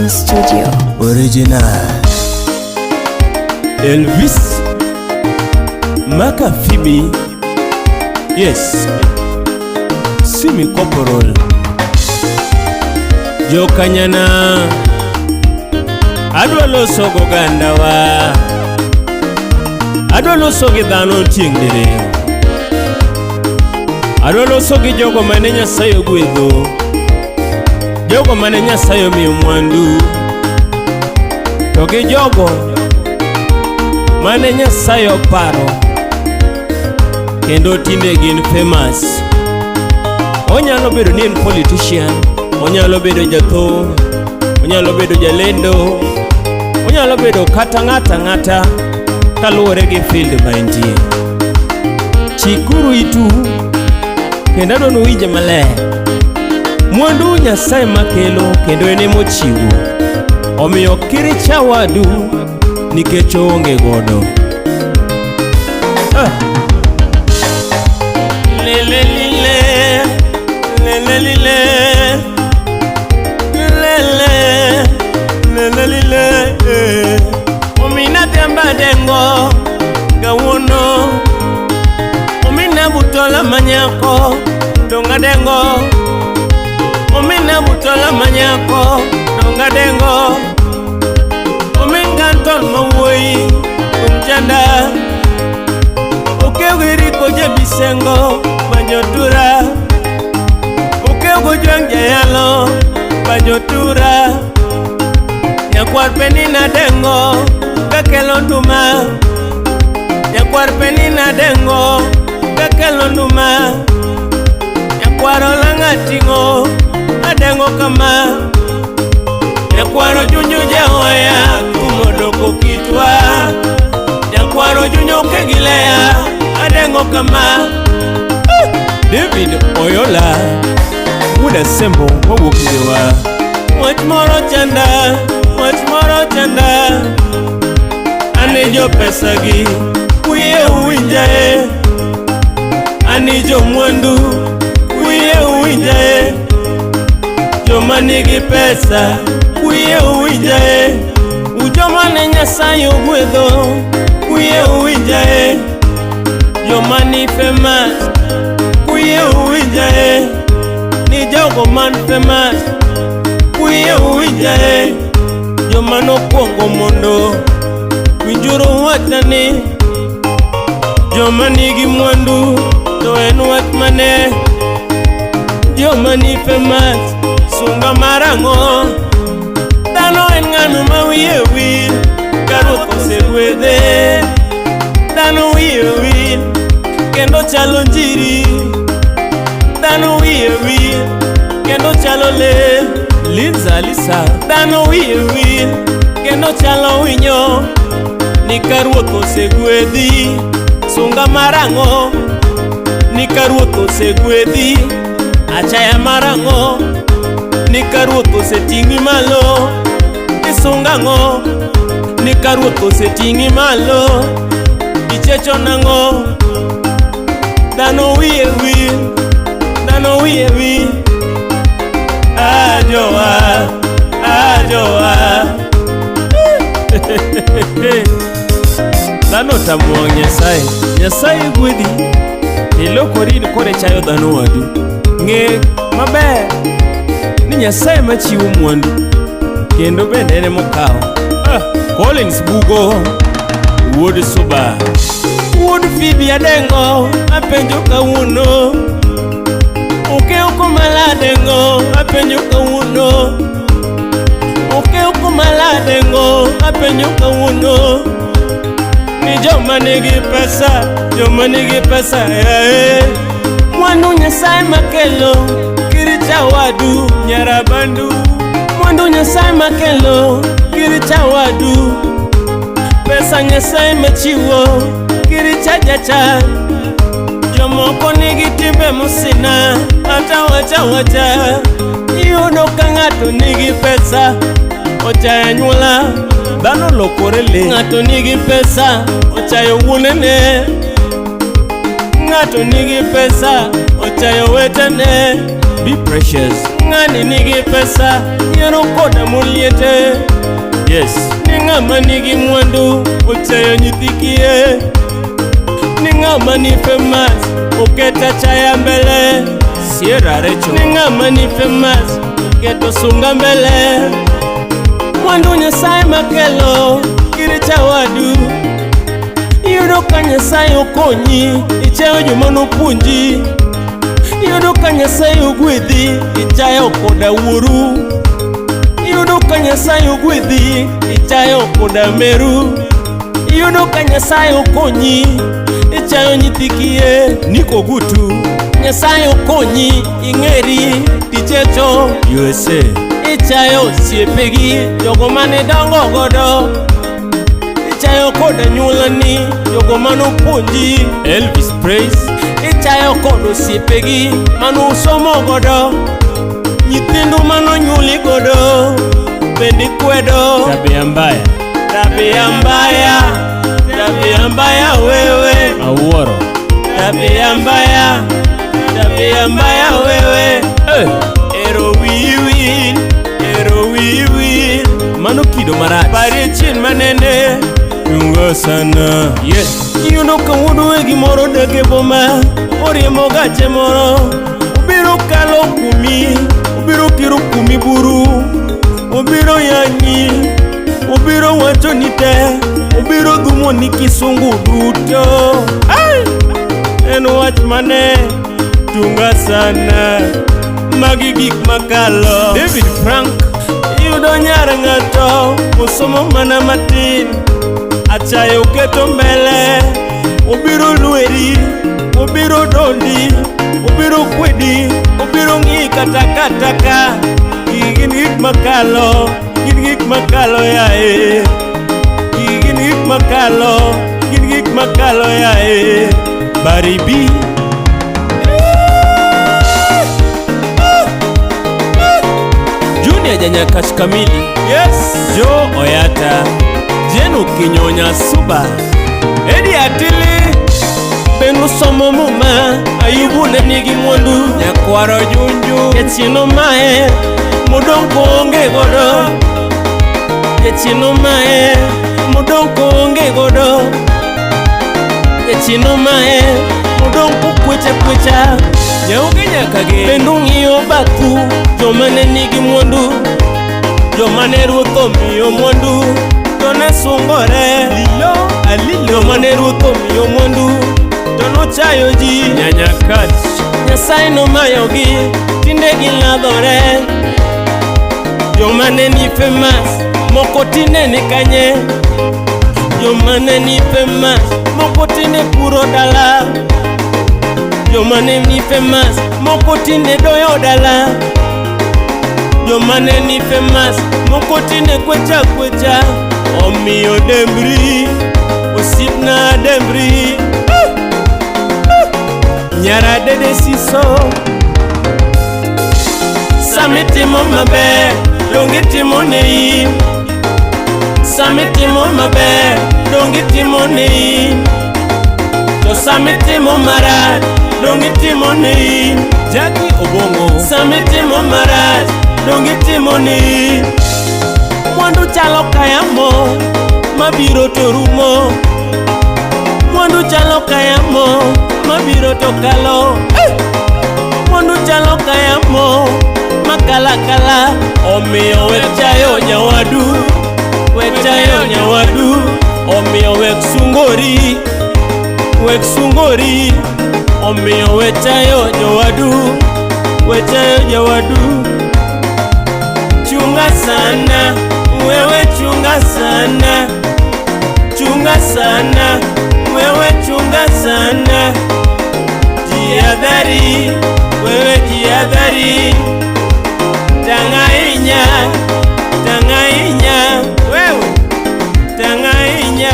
Sound Studio. Original. Elvis Maka Phoebe. Yes. Simi Corporal. Jokanyana. Adwa loso gogandawa. Adwa loso gi dhano tieng' diriyo. Adwa loso gi jogo mane Nyasaye ogwedho. Jogo mane Nyasaye omiyo mwandu. To gi jogo mane Nyasaye oparo kendo tinde gin famous. Onyalo bedo ni en politician, onyalo bedo jathum, onyalo bedo jalendo, onyalo bedo kata ng'ata ang'ata kaluwore gi field ma entie. Chikuru itu kendo adwa nuwinje maler. Mwandu Nyasaye makelo kendo en emochiwo. Omiyo kiricha wadu nikech oonge godo. Ah. Lele lile, lele lile, lele, lele lile, eh. Omina dhiamba dengo kawuono, omina butola manyako donga dengo, omina butola manyako donga dengo, omin ganton mawuoyi kumchanda Okew gi riko jabisengo banjotura Okew go jwang' jayalo banjotura Nyakwar penina dengo kakelo nduma Nyakwar penina dengo kakelo nduma Nyakwar olang'a ting'o adengo kama Nyakwar ojunju jaoya kumodoko kitwa Nyakwar ojunyo kegilea adengo kama David Oyola Wuod Asembo mawuok Ndhiwa Wach moro chanda, wach moro chanda Ani jo pesa gi wiye uwinjae Ani jo mwandu wiye uwinjae Joma nigi pesa wiye uwinjae Ujoma ne Nyasaye ogwedho wiye uwinjae Joma ni famous wiye uwinjae Ni jogo man famous wiye uwinjae Joma nokwongo mondo winjuru wachna ni Joma nigi mwandu to en wach mane Joma ni famous sunga mar ang'o Dhano en ng'ano ma wiye wil ka ruoth osegwedhe Dhano wiye wil kendo chalo njiri Dhano wiye wil kendo chalo lee Linza Lisa Dhano wiye wil kendo chalo winyo Ni ka ruoth osegwedhi sunga mar ang'o Ni ka ruoth osegwedhi achaya mar ang'o Ni ka ruoth oseting'i malo isunga ang'o Ni ka ruoth oseting'i malo ichecho nang'o Dhano wiye wil, dhano wiye wil Ajowa, ajowa Dhano otamo wang' Nyasaye. Nyasaye gwedhi ilokori in koro ichayo dhano wadu. Ng'e maber ni Nyasaye machiwo mwandu kendo bende en emokawo. Ah, Collins Bugo wuod Suba wuod Phoebe Adengo apenjo kawuono Okew komala adengo apenjo kawuono Okew komala adengo apenjo kawuono Ni joma nigi pesa, joma nigi pesa eh. Mwandu Nyasaye makelo kiricha wadu nyarabandu Mwandu Nyasaye makelo kiricha wadu Pesa Nyasaye machiwo kiricha jacha Jomoko nigi timbe mosina ata wacha wacha Iyudo ka ng'ato nigi pesa ochayo anyuola Dhano lokore le Ng'ato nigi pesa ochayo wuonene Ng'ato nigi pesa ochayo wetene Be precious. Ng'ani nigi pesa, nyiero koda moliete. Yes. Ni ng'ama nigi mwandu, ochayo nyithi kiye. Ni ng'ama ni famous, oketo achaya mbele. Sierra Recho. Ni ng'ama ni famous, oketo sunga mbele. Mwandu Nyasaye makelo, kiri chawadu. Iyudo ka Nyasaye okonyi, ichayo joma nopuonji. Iyudo ka Nyasaye ogwedhi, ichayo koda wuoru. Iyudo ka Nyasaye ogwedhi, ichayo koda meru. Iyudo ka Nyasaye okonyi, ichayo nyithi kiye. Niko Gutu. Nyasaye okonyi, ing'eri tichecho. USA. Ichayo osiepegi, jogo mane dongo godo. Ichayo kod anyuolani, jogo manopuonji. Elvis Praise. Ichayo kod osiepegi manusomo godo. Nyithindu manonyuoli godo bende ikwedo. Tabia mbaya. Tabia mbaya, tabia mbaya wewe. Awuoro. Tabia mbaya, tabia mbaya wewe. Eh. Ero wiwi, ero wiwi. Mano kido marach. Parie chien manene. Chunga sana. Yes. Iyudo ka wuod wegi moro dak e boma, oriembo gache moro. Obiro kalo kumi, obiro kiro kumi buru. Obiro yanyi, obiro wacho ni te, obiro dhumo ni kisungu duto. Ai! En wach mane chunga sana, magi gik makalo. David Frank. Iyudo nyar ng'ato osomo mana matin, achaye oketo mbele, obiro lweri, obiro dondi, obiro kwedi, obiro ng'i kata kataka. Gigi gin gik makalo, gin gik makalo yae. Gigi gin gik makalo, gin gik makalo yae. Baribi. Junior Janyakach Kamili. Yes. Joe Oyata. Jenu Kinyonya Suba. Eddie Atili. Bende usomo muma, Ayubu ne nigi mwandu. Nyakwaro Junju. Jachien omaye, modong' koonge godo. Jachien omaye, modong' koonge godo. Jachien omaye, modong' kokwecha kwecha. Nyauge nyaka gi. Bende ung'iyo bathu, joma ne nigi mwandu. Joma ne ruoth omiyo mwandu, to ne sungore. Lilo Alilo. Joma ne ruoth omiyo mwandu, to nochayo ji. Nyanyakach. Nyasaye nomayogi, tinde giladhore. Joma ne ni famous, moko tinde ni kanye. Joma ne ni famous, moko tinde puro dala. Joma ne ni famous, moko tinde doyo dala. Joma ne ni famous, moko tinde kwecha kwecha. Omiyo dembri, osiepna dembri. Nyara dede siso. Samitimo maber, donge itimo ne in. Samitimo maber, donge itimo ne in. To samitimo marach, donge itimo ne in. Jackie Obongo. Samitimo marach, donge itimo ne in. Mwandu chalo ka yamo, mabiro to rumo. Mwandu chalo ka yamo, mabiro to kalo. Eh! Mwandu chalo ka yamo, makalakala. Omiyo wek chayo nyawadu, wek chayo nyawadu. Omiyo wek sungori, wek sungori. Omiyo wek chayo jowadu, wek chayo jowadu. Chunga sana, wewe chunga sana. Chunga sana, wewe chunga sana. Jihadhari, wewe jihadhari. Tangainya, tangainya, wewe tangainya.